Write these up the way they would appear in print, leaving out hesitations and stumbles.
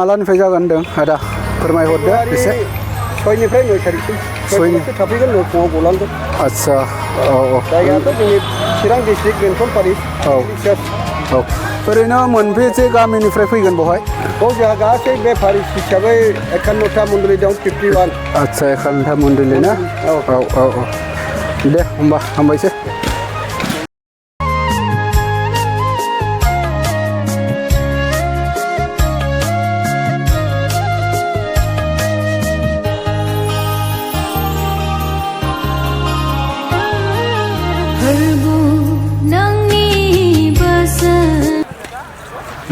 मालानिफ्राय जागोन होनदों आदा फोरमायहरदो एसे 6निफ्राय 9 थारिखसिम 6निफ्राय थाफैगोन फुङाव गलांगोन आदसा औ जायगायाथ' जोंनि चिरां डिस्ट्रिक्ट बेंटल पारिस औ ओरैनो मोनबेसे गामिनिफ्राय फैगोन बेवहाय जोंहा गासै बे पारिस हिसाबै 51टा मन्डली दं 51 आदसा 51टा मन्डली ना औ दे होमबा हामबायसै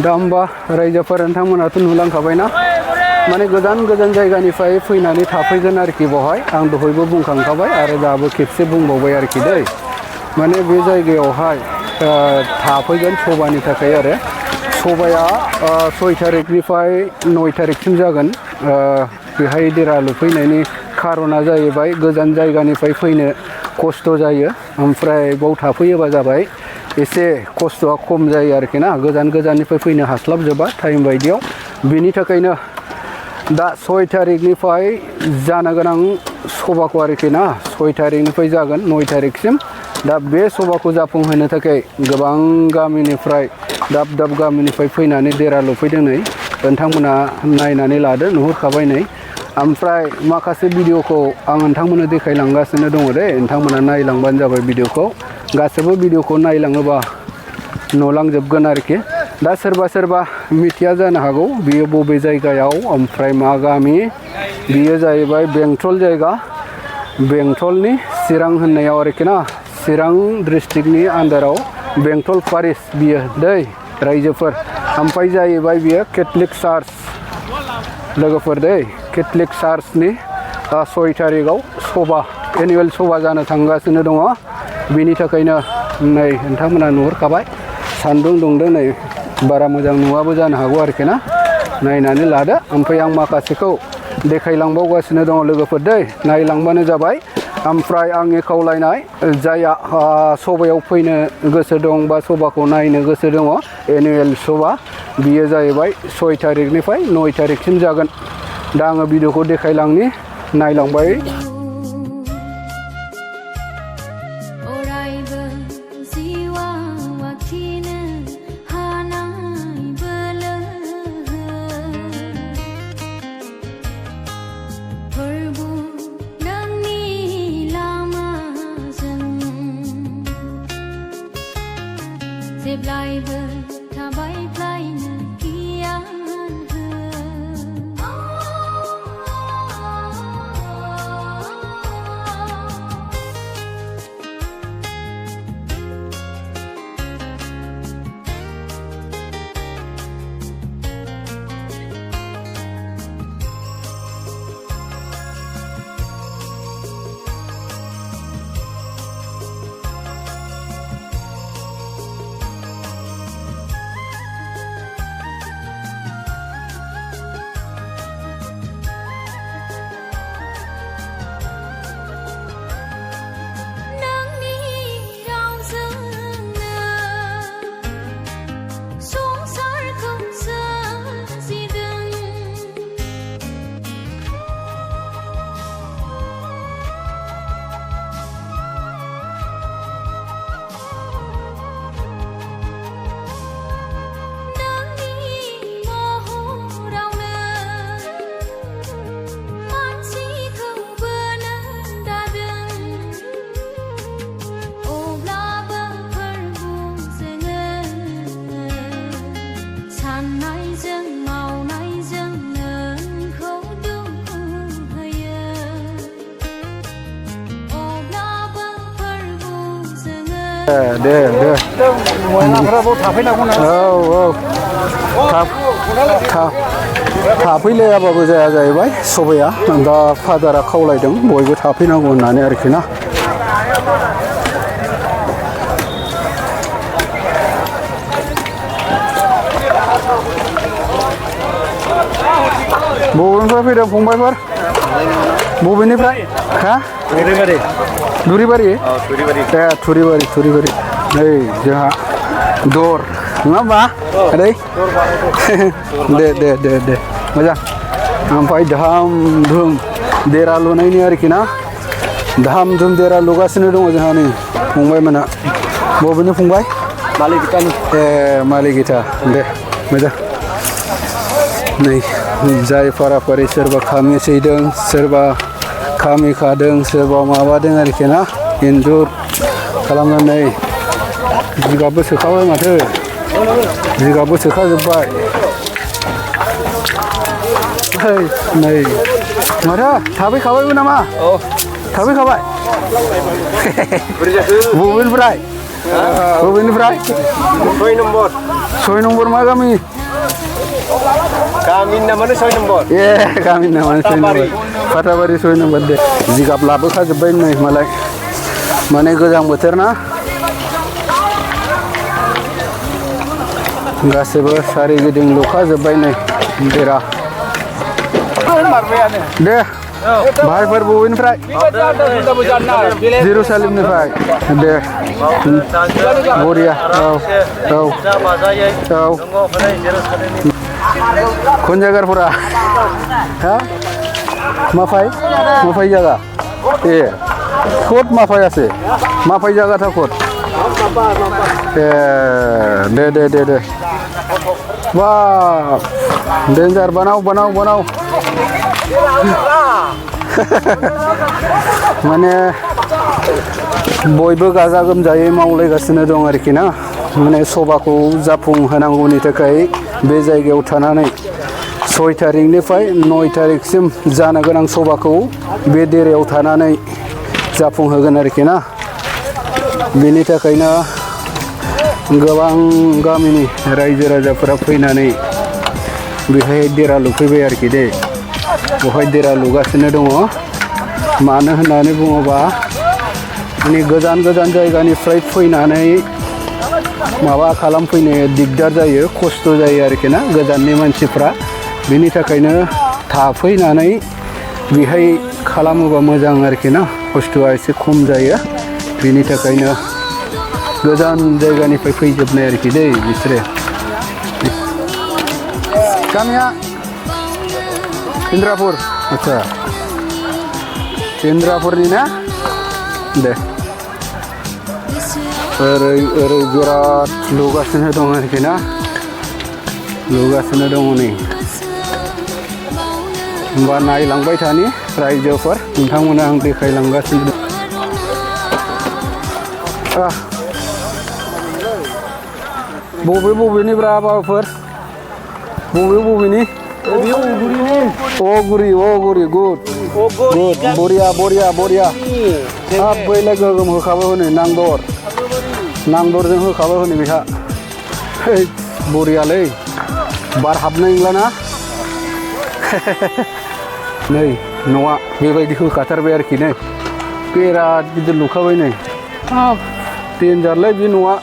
दा होमबा रायजोफोर नोंथांमोनाथ' नुलांखाबायना माने गोजान गोजान जायगानिफ्राय फैनानै थाफैगोन आरोखि बेवहाय आं दहायबो बुंखांखाबाय आरो दाबो खेबसे बुंबावबाय आरोखि दै माने बे जायगायावहाय थाफैगोन सभानि थाखाय आरो सभाया 6 थारिखनिफ्राय 9 थारिखसिम जागोन बेहाय देरा लुफैनायनि खारना जाहैबाय गोजान जायगानिफ्राय फैनो खस्थ' जायो ओमफ्राय बाव थाफैयोबा जाबाय एसे खस्थ'आ खम जायो आरोखि ना गोजान गोजाननिफ्राय फैनो हास्लाबजोबा टाइम बायदियाव बिनि थाखायनो दा 6 थारिखनिफ्राय जानो गोनां सभाखौ आरोखि ना 6 थारिखनिफ्राय जागोन 9 थारिखसिम दा बे सभाखौ जाफुंहोनो थाखाय गोबां गामिनिफ्राय दाब दाब गामिनिफ्राय फैनानै देरा लुफैदों नै नोंथांमोना नायनानै लादो नुहुरखाबाय नै ओमफ्राय माखासे भिडिअखौ आं नोंथांमोननो देखायलांगासिनो दङ दे नोंथांमोना नायलांबानो जाबाय भिडिअखौ गासैबो भिडिअखौ नायलाङोबा नुलांजोबगोन आरोखि दा सोरबा मिथिया जानो हागौ बियो बबे जायगायाव ओमफ्राय मा गामि बियो जाहैबाय बेंटल जायगा बेंटलनि चिरां होननायाव आरोखि ना चिरां डिस्ट्रिक्टनि आन्दाराव बेंटल पारिस बियो दै रायजोफोर ओमफ्राय जाहैबाय बियो केथलिक चार्च लोगोफोर दै केथलिक चार्चनि 6 थारिखआव सभा एनुवेल सभा जानो थांगासिनो दङ बिनि थाखायनो नै नोंथांमोना नुहुरखाबाय सान्दुं दुंदों नै बारा मोजां नुवाबो जानो हागौ आरोखि ना नायनानै लादो ओमफ्राय आं माखासेखौ देखायलांबावगासिनो दङ लोगोफोर दै नायलांबानो जाबाय ओमफ्राय आंनि खावलायनाय जायहा सभायाव फैनो गोसो दं बा सभाखौ नायनो गोसो दङ एनुवेल सभा बियो जाहैबाय 6 थारिखनिफ्राय 9 थारिखसिम जागोन दा आङो भिडिअखौ देखायलांनि नायलांबाय जेब्लायबो थाबाय फ्लायनो गियान दे मयनाफोराबो थाफैनांगौ ना थाफैलायाबाबो जाया जाहैबाय सभाया दा फादारा खावलायदों बयबो थाफैनांगौ होननानै आरोखि ना बबेनिफ्राय फैदों फंबायफोर बबेनिफ्राय हा दुरिबारि थुरिबारि नै जोंहा दर नङा होमबा दे मोजां ओमफ्राय धाम धुम देरा लुनायनि आरोखि ना धाम धुम देरा लुगासिनो दङ जोंहा नै फंबायमोना बबेनि फंबाय मालिगिटानि ए मालिगिटा दे मोजां नै जाय फाराफारि सोरबा खामि सैदों सोरबा खामि खादों सोरबा माबादों आरोखि ना इन्जुर खालामनानै जिगाबबो सोखाबाय माथो जिगाबबो सोखाजोब्बाय नै माथो थाफैखाबायबो नामा थाफैखाबाय बबेनिफ्राय बबेनिफ्राय 6 नम्बर मा गामि गामिनि नामानो 6 नम्बर ए गामिनि नामानो 6 नम्बर फाथाबारि 6 नम्बर दे जिगाब लाबोखाजोब्बाय नै मालाय माने गोजां बोथोर ना गासैबो सारिगिदिं लुखाजोब्बाय नै बेरा दे भाइफोर बबेनिफ्राय जेरुसालेमनिफ्राय दे बरिया औ কোন জায়গার পড়া হ্যাঁ মাফাই মাফাই জায়গা এ কোট মাফাই আছে মাফাই জায়গাটা কোট এ দে দে দে দে বাহ डेन्जार बनाओ बनाओ बनाओ माने बयबो गाजा गोमजायै मावलायगासिनो दं आरोखि ना माने सभाखौ जाफुंहोनांगौनि थाखाय बे जायगायाव थानानै 6 तारिखनिफ्राय 9 तारिखसिम जानो गोनां सभाखौ बे देरायाव थानानै जाफुंहोगोन आरोखि ना बेनि थाखायनो गोबां गामिनि रायजो राजाफोरा फैनानै बेहाय देरा लुफैबाय आरोखि दे बेवहाय देरा लुगासिनो दङ मानो होननानै बुङोबा माने गोजान गोजान जायगानिफ्राय फैनानै माबा खालामफैनो दिगदार जायो खस्थ' जायो आरोखि ना गोजाननि मानसिफ्रा बेनि थाखायनो थाफैनानै बेहाय खालामोबा मोजां आरोखि ना खस्थ'आ एसे खम जायो बेनि थाखायनो गोजान जायगानिफ्राय फैजोबनाय आरोखि दै बिसोरो गामिया इन्द्रापुर आच्छा इन्द्रापुरनि ना दे ओरै ओरै बिराद लुगासिनो दं आरोखि ना लुगासिनो दङ नै होमबा नायलांबाय थानि रायजोफोर नोंथांमोना आं देखायलांगासिनो दं बबे बबेनिब्रा बाबाफोर बबे बबेनि अगुरि गुड गुड बरिया बरिया बरिया हाब बैलाय गोगोम होखाबाय हनै नांदरजों होखाबाय हनै बेहा बरियालै बार हाबनाय नंलाना नै न'आ बेबायदि होखाथारबाय आरोखि नै बिराद गिदिर लुखाबाय नै हाब डेन्जारलै बे न'आ